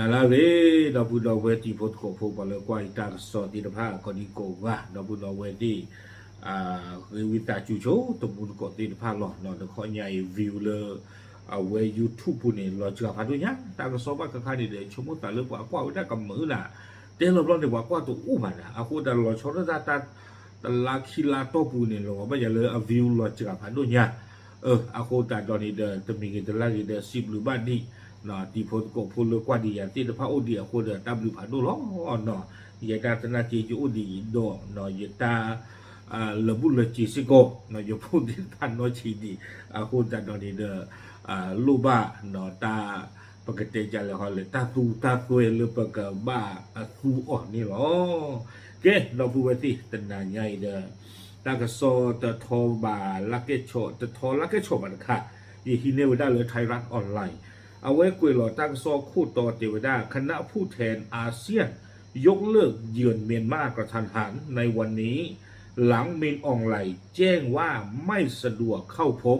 နၤလၢအဂ့ၤ ဒီပုၢ်ဒီဝဲၢ်တံၤဖိသကိးဖိ ပှၤလၢကွၢ်ယတၢ်ကစီၣ်သ့ၣ်တဖၣ် ကိးဒံကိးဂၤ ဒီပုၢ်ဒီဝဲၢ်သ့ၣ် ဂ့ၤဝံသးစူၤဆိ တမူတကိးသ့ၣ်တဖၣ်လီၤ. တခီညါအံၤ view လၢ အဝဲ YouTube ပူၤန့ၣ် လီၤစှၤဖးဒိၣ်ညါ တၢ်ကစီၣ်ဘၣ်ဃးဃးန့ၣ်ဒီး ဆိကမိၣ်သးလၢပှၤကွၢ်ဝဲဒၣ်ကမုာ်နၤ တဲလီၤဘျီန့ၣ် ပှၤကွၢ်တအိၣ်ဘၣ်နၤ အဃိသတးလီၤဆီဒၣ်တၢ် တလါခံလါတီၢ်ပူၤန့ၣ် လီၤဘၣ်ယၤလၢအ view လီၤစှၤဖးဒိၣ်ညါ အဃိသတးဒီးန့ၣ်ဒီး တမံၤဂ့ၤတလါဂ့ၤဒီး စံးဘျုးဘၣ်ဒံး တံၤဖိသကိးဖိလၢကွၢ်ဒံးယၤသ့ၣ်တဖၣ်အိၣ်ဒံးအဃိဒီး တၢ်ဘျုးဖးဒိၣ်လီၤ. ယတၢ်သနာ်က့ ယအိၣ်ဒံးအံၤဒီး ယတၢ် လၢာ်ဘူၣ်လၢာ်စ့ၤစ့ၢ်ကီး ယဖိသ့ၣ်တဖၣ်နီၢ်ဆံးဒံး အဃိသတးဒီးန့ၣ်ဒီး လိၣ်ဘၣ်တၢ် ပကတဲဒ်လဲၣ်ဟီလဲၣ် တၢ်သူတၢ်သွဲလၢပကဘၣ်အသူအီၤန့ၣ်လီၤ. ကဲ ဒီပုၢ်ဝဲၢ်သ့ၣ် တနၤညါအံၤဒီး တၢ်ကစီၣ်တထီဘၣ်လၢကဲၣ်ဆိး တထီလၢကဲၣ်ဆိးဘၣ်တခါ ယဟံးန့ၢ်ဝဲဒၣ်လၢ Thairath Online အဝဲကွဲးလီၤတၢ်ကစီၣ်ခိၣ်တီတဲဝဲဒၣ် คณะผู้แทนอาเซียน ยกเลิกเยือนเมียนมากระทันหันในวันนี้ หลังมินอองหลายแจ้งว่าไม่สะดวกเข้าพบ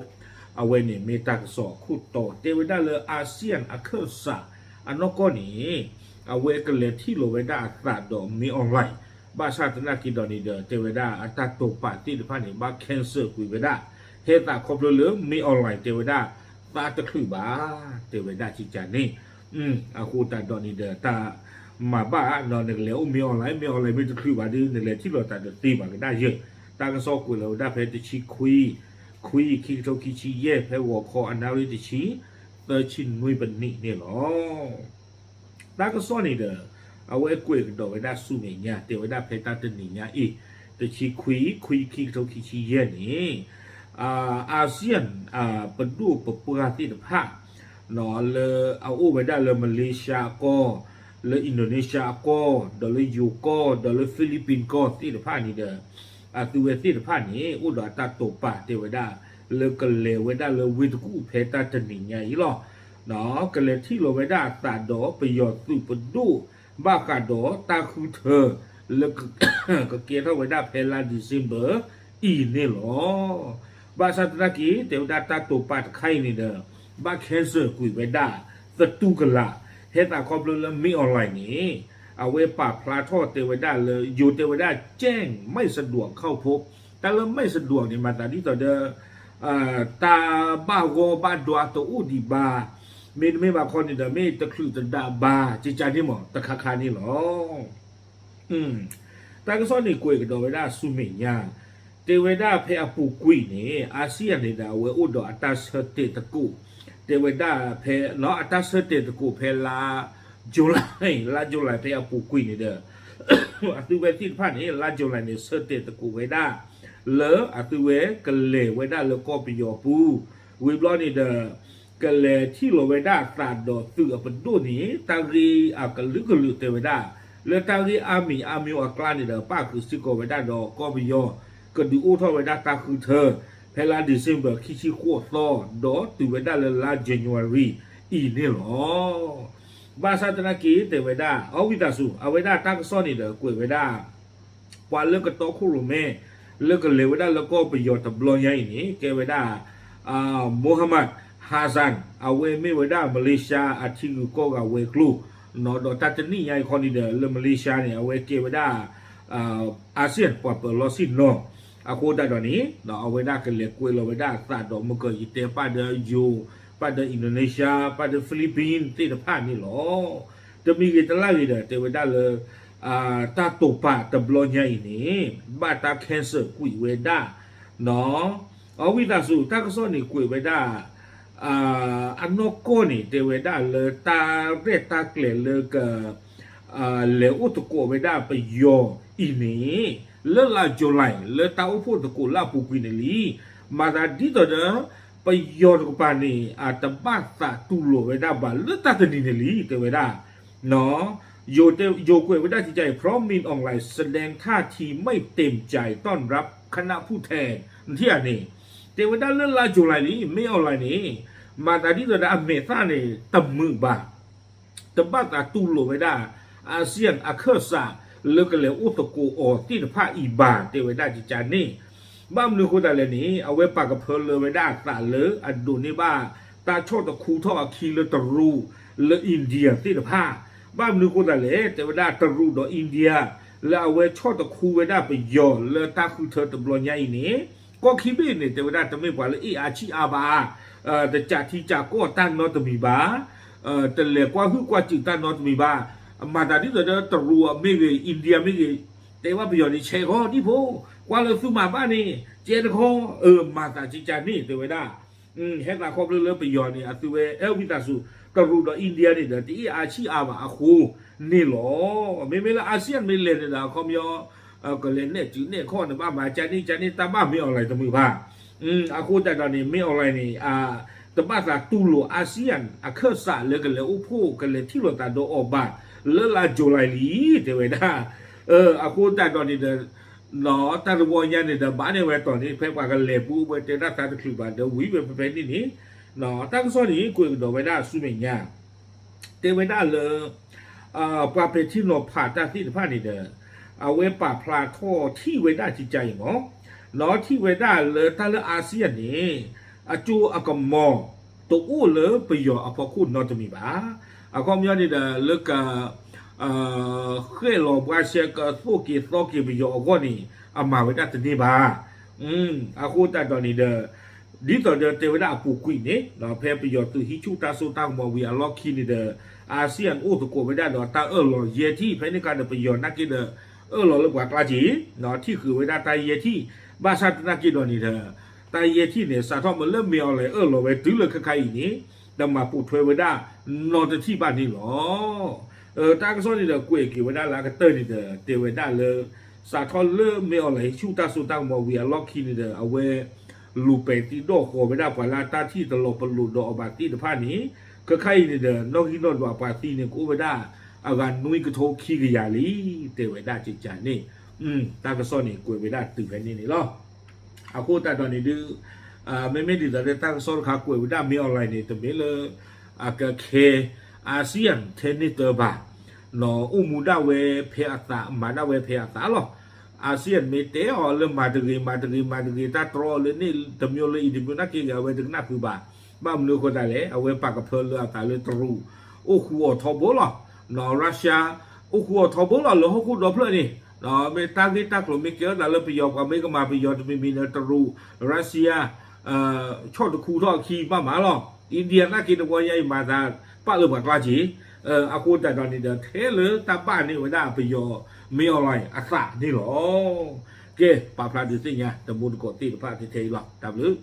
အဝဲန့ၣ်မ့ၢ်တၢ်ကစီၣ်ခိၣ်တီတဲဝဲဒၣ်လၢ อาเซียน အခၢၣ်စး အနီၢ်ကီၢ်န့ၣ် အဝဲကလဲၤထံၣ်လိာ်ဝဲဒၣ်အသးဒီး မင်းအောင်လှိုင် ဘၣ်ဆၣ်သနာ်က့ဒီးန့ၣ်ဒီး တဲဝဲဒၣ်အတၢ်တိာ်ပာ်သ့ၣ်တဖၣ်န့ၣ် ဘၣ် cancel ကွံာ်ဝဲဒၣ် ဟဲသးခီဖျိလၢ မင်းအောင်လှိုင် တဲဝဲဒၣ် သးတချုးဘၣ် တဲဝဲဒၣ်ကကန့ၣ် အဃိသတးဒီးန့ၣ်ဒီး တၢ်မၤဘၣ်ဒီး နကလဲၤအိၣ် မင်းအောင်လှိုင် မင်းအောင်လှိုင် မ့ၢ်တချုးဘၣ်ဒီး နလဲၤထံၣ်လိာ်သးဒီးသ့ဘၣ်ကဒါယဲၢ် တၢ်ကစီၣ်ကွဲးလီၤဝဲဒၣ်ဖဲတဆံခွံ ခွံ ခံကထိခံဆံယဲၢ် ဖဲဂီၤခီအနၣ်ရံၣ်တဆံ သၢဆံနွံပနံးန့ၣ်လီၤ. တၢ်ကစီၣ်န့ၣ်ဒီး အဝဲကွဲးကဒီးဝဲဒၣ်ဆူမဲာ်ညါ တဲဝဲဒၣ်ဖဲတၢ်တနံၤညါအံၤ တဆံခွံ ခွံ ခံကထိခံဆံယဲၢ်န့ၣ် อาเซียน ပဒိၣ်ပပှၢ်သ့ၣ်တဖၣ် လၢအအိၣ်ဝဲဒၣ်လၢ Malaysia အကီၢ်, လၢ Indonesia အကီၢ်, ဒီးလၢယိၤကီၢ်, ဒီးလၢ Philippines ကီၢ်သ့ၣ်တဖၣ်န့ၣ်ဒီး အသုဝဲသ့ၣ်တဖၣ်န့ၣ် အိၣ်ဒီးအတၢ်တိာ်ပာ်တဲဝဲဒၣ် လၢကလဲၤဝဲဒၣ်လၢဝ့ၢ်တကူၣ်ဖဲတၢ်တနံၤညါအံၤလီၤ. ကလဲၤထံၣ်လိာ်ဝဲဒၣ်အသးဒီးပယီၤသုးပဒိၣ် ဘၣ်ဃးဒီးတၢ်ဃုထၢ လၢ ကကဲထီၣ်ဝဲဒၣ်ဖဲလါ December အံၤန့ၣ်လီၤ. ဘၣ်ဆၣ်သနာ်က့ တဲဝဲဒၣ်တၢ်တိာ်ပာ်တခါအံၤန့ၣ်ဒီး ဘၣ် cancel ကွံာ်ဝဲဒၣ် သတူၢ်ကလာ် ဟဲသးခီဖျိလၢ မင်းအောင်လှိုင် န့ၣ် အဝဲပာ်ဖျါထီၣ်တဲဝဲဒၣ်လၢ ယိၤတဲဝဲဒၣ် แจ้งไม่สะดวกเข้าพบ တၢ်လၢ ไม่สะดวก န့ၣ် မၤသးဒ်သိးဒီး တၢ်ဘၣ်ဂီၢ်ဘၣ်ဒွးတအိၣ်ဒံးဘၣ်, မ့တမ့ၢ်ဘၣ်ခီန့ၣ်ဒီး မ့ၢ်တချုးတဒါဘၣ် ကကန့ၣ်မး တခါခါန့ၣ်လီၤ. တၢ်ကစီၣ်န့ၣ်ကွဲးကဒီးဝဲဒၣ်ဆူမဲာ်ညါ တဲဝဲဒၣ်ဖဲအပူၤကွံာ်န့ၣ် อาเซียน န့ၣ်ဒီး အဝဲအိၣ်ဒီးအတၢ်ဆၢတဲာ်သကိး တဲဝဲဒၣ်ဖဲ အတၢ်ဆၢတဲာ်သကိးဖဲလါ July လါ July ဖဲအပူၤကွံာ်န့ၣ်ဒီး အသုဝဲသ့ၣ်တဖၣ်န့ၣ် လါ July န့ၣ် ဆၢတဲာ်သကိးဝဲဒၣ် လၢအသုဝဲကလဲၤဝဲဒၣ်လၢကီၢ်ပယီၤပူၤ ဝံၤဘျီန့ၣ်ဒီး ကလဲၤထံၣ်လီၤဝဲဒၣ်အသးဒီးသုးအပဒိၣ်န့ၣ် တၢ်ဂ့ၢ်အကလုာ်ကလုာ်တဲဝဲဒၣ် လၢတၢ်ဂ့ၢ်အါမံၤအါမံၤအကျါန့ၣ်ဒီး ပၣ်ဃုာ်စ့ၢ်ကီးဝဲဒၣ်ဒီးကီၢ်ပယီၤ ကဒုးအိၣ်ထီၣ်ဝဲဒၣ်တၢ်ဃုထၢ ဖဲလါ December ခံဆံဃိးသီ ဒီးတုၤဝဲဒၣ်လၢလါ January အံၤန့ၣ်လီၤ. ဘၣ်ဆၣ်သနာ်က့တဲဝဲဒၣ် အဝံသးစူၤ အဝဲဒၣ်တၢ်ကစီၣ်န့ၣ်ဒီးကွဲးဝဲဒၣ် ပှၤလၢကတီခိၣ်ရိၣ်မဲ လၢကလဲၤဝဲဒၣ်လၢကီၢ်ပယီၤတဘျီညါအံၤန့ၣ် ကဲဝဲဒၣ် Mohamad Hasan အဝဲမ့ၢ်ဝဲဒၣ် Malaysia အထံဂုၤကီၢ်ဂၤဝဲၤကျိၤ ဒီးတၢ်တနံၣ်ညါအံၤခီန့ၣ်ဒီး လၢ Malaysia န့ၣ် အဝဲကဲဝဲဒၣ် ASEAN ပှၤပၢၤလီၢ်ဆ့ၣ်နီၤ အဃိသတးဒီးန့ၣ် အဝဲဒၣ်ကလဲၤကွဲးလီၤဝဲဒၣ်အသးဒီး မုၢ်ကၢၢ်ယတဲပၣ်ဒီးယိၤ ပၣ်ဒီး Indonesia ပၣ်ဒီး Philippines သ့ၣ်တဖၣ်န့ၣ်လီၤ. တမံၤဂ့ၤတလါဂ့ၤဒီး တဲဝဲဒၣ်လၢ တၢ်တိာ်ပာ်တဘျီညါအံၤန့ၣ် ဘၣ်တၢ် cancel ကွံာ်ဝဲဒၣ် အဝံသးစူၤ တၢ်ကစီၣ်န့ၣ်ကွဲးဝဲဒၣ် အနီၢ်ကီၢ်န့ၣ် တဲဝဲဒၣ်လၢတၢ်ရဲၣ်တၢ်ကျဲၤလၢက လဲၤအိၣ်သကိးဝဲဒၣ်ပယီၤအံၤန့ၣ် လၢလါ July လၢတၢ်အိၣ်ဖှိၣ်သကိးလၢအပူၤကွံာ်န့ၣ်လံ. မၤသးဒ်သိးဒီး ပယီၤတကပၤန့ၣ် အတဘၣ်သးတူၢ်လိာ်ဝဲဒၣ်ဘၣ်လၢတၢ်တနံၤန့ၣ်လံ တဲဝဲဒၣ် ယိၤကွဲးဝဲဒၣ်ကက เพราะ มินอองหลาย แสดงท่าทีไม่เต็มใจต้อนรับคณะผู้แทน နထံၣ်ဧါန့ၣ် တဲဝဲဒၣ်လၢလါ July လံ မင်းအောင်လှိုင် န့ၣ် မၤသးဒ်သိးဒီးအမဲာ်သၣ်န့ၣ် တမုာ်ဘၣ် တဘၣ်သးတူၢ်လိာ်ဝဲဒၣ် ASEAN အခၢၣ်စး လၢကလဲၤအိၣ်သကိးအီၤသ့ၣ်တဖၣ်အံၤဘၣ် တဲဝဲဒၣ်ကကန့ၣ် ဘၣ်မနုၤအဃိသတးလဲၣ်န့ၣ် အဝဲပာ်ကဖၢလၢဝဲဒၣ်အသးလၢအဒိးန့ၢ်ဘၣ် တၢ်ဆီၣ်တခူထီၣ်အခံလၢတရူး လၢ India သ့ၣ်တဖၣ် ဘၣ်မနုၤအဃိသတးလဲၣ် တဲဝဲဒၣ်တရူးဒီး India လၢအဝဲဆီၣ်တခူဝဲဒၣ်ပယီၤလၢတၢ်ဃုထၢတဘျီညါအံၤန့ၣ် ကီၢ်ခံဘ့ၣ်န့ၣ် တဲဝဲဒၣ်တမ့ၢ်ပှၤလၢအ့ၣ်အါဆံးအါဘၣ်, တကးထံကးကီၢ်တၢ်နီတမံၤဘၣ်, တလဲၤကွၢ်ဟုၣ်ကွၢ်စူၣ်တၢ်နီတမံၤဘၣ်, မၤသးဒ်သိးဒီးတရူးမ့ၢ်ဂ့ၤ India မ့ၢ်ဂ့ၤ, တဲဘၣ်ပယီၤန့ၣ်ဆဲးဃီဒံဖိ, ကွၢ်လၢသုမၤဘၣ်န့ၣ် ကဲတခီ, မၤသးကကန့ၣ် တဲဝဲဒၣ် ဟဲသးခီဖျိလၢပယီၤန့ၣ် အသုဝဲအဲၣ်ဝံသးစူၤ တရူးဒီး India န့ၣ်ဒီး တအ့ၣ်အါဆံးအါဘၣ်အဃိန့ၣ်လီၤ. မ့မ့ၢ်လၢ ASEAN မ့ၢ်လဲၤန့ၣ်ဒီး အခီပညီ ကလဲၤနဲၣ်စုနဲၣ်ခီၣ်န့ၣ် ဘၣ်မၤကန့ၣ်ကန့ၣ် တၢ်ဘၣ်မ့ၢ် online တမုာ်ဘၣ်. အဃိသတးဒီးန့ၣ် မ့ၢ် online န့ၣ် တဘၣ်သးတူၢ်လိာ် ASEAN အခၢၣ်စးလၢကလဲၤအိၣ်ဖှိၣ် ကလဲၤထံၣ်လိာ်သးဒီးအီၤဘၣ် လၢလါ July လံ တဲဝဲဒၣ်. အဃိသတးဒီးန့ၣ်ဒီး တၢ်တဝီညါန့ၣ်ဒီး ဘၣ်န့ၢ်ဝဲတီၤန့ၣ် ဖဲပှၤကလဲၤပူၤဝဲတဲတၢ်သးတချုးဘၣ်ဒီး ဝံၤဝဲဖဲဖဲန့ၣ်န့ၣ် တၢ်ကစီၣ်န့ၣ် ကွဲးကဒီးဝဲဒၣ်ဆူမဲာ်ညါ တဲဝဲဒၣ်လၢ ပှၤပဲာ်ထံနီၤဖးတၢ်သ့ၣ်တဖၣ်န့ၣ်ဒီး အဝဲပာ်ဖျါထီၣ်ထံၣ်ဝဲဒၣ်ကကါအံၤမး, ဒီးထံၣ်ဝဲဒၣ်လၢတၢ်လၢ ASEAN န့ၣ် အစိအကမီၤတအိၣ်လၢပယီၤအဖီခိၣ်နီတမံၤဘၣ်. အခီပညီန့ၣ်ဒီး လၢက ဃဲၣ်လီၤဘှါရှဲ ကသိၣ်က့ၤသီက့ၤပယီၤအဂီၢ်န့ၣ် အမၤဝဲဒၣ်တန့ၢ်ဘၣ်. အဃိသတးဒီးန့ၣ်ဒီး ဒ်သိးဒီးတဲဝဲဒၣ်အပူၤကွံာ်န့ၣ် ဖဲပယီၤသုးဟံးဆူၣ်တၢ်စိတၢ်ကမီၤဝံၤအလီၢ်ခံန့ၣ်ဒီး ASEAN အိၣ်သကိးဝဲဒၣ်ဒီးတၢ်အၢၣ်လီၤယဲၢ်ထံၣ် ဖဲန့ၣ်အခါဒီးပယီၤနာ်က့ဒီး အၢၣ်လီၤလၢပှၤကျါက့ၤ ထံၣ်ဃုာ်ဝဲဒၣ်တၢ်ယဲၢ်ထံၣ် ဘၣ်ဆၣ်သနာ်က့ဒီးန့ၣ်ဒီး တၢ်ယဲၢ်ထံၣ်န့ၣ် စးထီၣ်မ့ၢ်လၢ မ့ၢ်အီၤလဲၣ် အၢၣ်လီၤဝဲတုၤလၢခဲခါအံၤန့ၣ် တမၤပိာ်ထွဲဝဲဒၣ်နီတထံၣ်ဘၣ်န့ၣ်လီၤ. တၢ်ကစီၣ်န့ၣ်ဒီးကွဲးက့ၤဝဲဒၣ်လၢအကတၢၢ်န့ၣ်ဒီး တဲဝဲဒၣ်လၢ စးထီၣ်လၢ မ့ၢ်အီၤလဲၣ် ဟံးဆူၣ်တၢ်စိတၢ်ကမီၤဝံၤအလီၢ်ခံန့ၣ်ဒီး အဝဲ လူၤပဲာ်သံဒိၣ်ဃီၤဝဲဒၣ်ပှၤလၢအတၢ်ထံၣ်တလီၤပလိာ်ဒီးအီၤဘၣ်သ့ၣ်တဖၣ်န့ၣ် ခဲခါအံၤန့ၣ်ဒီး နီၣ်ဂံၢ်နီၣ်ဒွးပှၤသံန့ၣ် ကအိၣ်ဝဲဒၣ် အဂၤနွံကထိခံကယၤလံ တဲဝဲဒၣ်ကကါန့ၣ် တၢ်ကစီၣ်န့ၣ်ကွဲးဝဲဒၣ်တုၤဖဲန့ၣ်န့ၣ်လီၤ. အဃိသတးဒီးန့ၣ်ဒုး မ့မ့ၢ်ဒ်သိးလၢတၢ်ကစီၣ်တခါကွဲးဝဲဒၣ် မ့ၢ်အီၤလဲၣ်န့ၣ် တမ့ၢ်လၢ အကခဲ ASEAN ထဲန့ၣ်တၢ်ဘၣ် အိၣ်မူဒၣ်ဝဲဖဲအသး မၤဒၣ်ဝဲဖဲအသးလီၤ. ASEAN မ့ၢ်တဲအီၤလၢမၤတဂ့ၤ မၤတဂ့ၤ မၤတဂ့ၤ တၢ်တြီအီၤလၢန့ၣ် တမံၤလၢအံၤတမံၤနာ်က့ဂ့ၤ အဝဲတကနၣ်ဃုာ်ဘၣ်. ဘၣ်မနုၤအဃိသတးလဲၣ် အဝဲပာ်ကဖၢလၢအသးလၢတရူး အိၣ်ဃူအီၤထီဘိလီၤ. Russia အိၣ်ဃူအီၤထီဘိလီၤ လၢဟီၣ်ခိၣ်ဒီဖျၢၣ်န့ၣ် မ့ၢ်တၢ်ဂ့ၢ်တၢ်ကျိၤမ့ၢ်ကဲထီၣ်သးလၢပယီၤ ပှၤမ့ၢ်ကမၤပယီၤတမံၤမံၤန့ၣ် တရူး Russia ဆီၣ်တခူထီၣ်အခံဘၣ်မးလီၤ. India နာ်က့တဝီညါအံၤမၤသးပာ်လၢပှၤကျါက့ၤ အဃိသတးဒီးန့ၣ်ဒီး ထဲလၢတၢ်ဘၣ်န့ၢ်ဝဲဒၣ်ပယီၤ မ့ၢ်အီၤလဲၣ် အသးန့ၣ်လီၤ. ကဲ ပာ်ဖျါဒုးသ့ၣ်ညါ တံၤသကိးသ့ၣ်တဖၣ်ထဲထဲအံၤလီၤ. တၢ်ဘျုး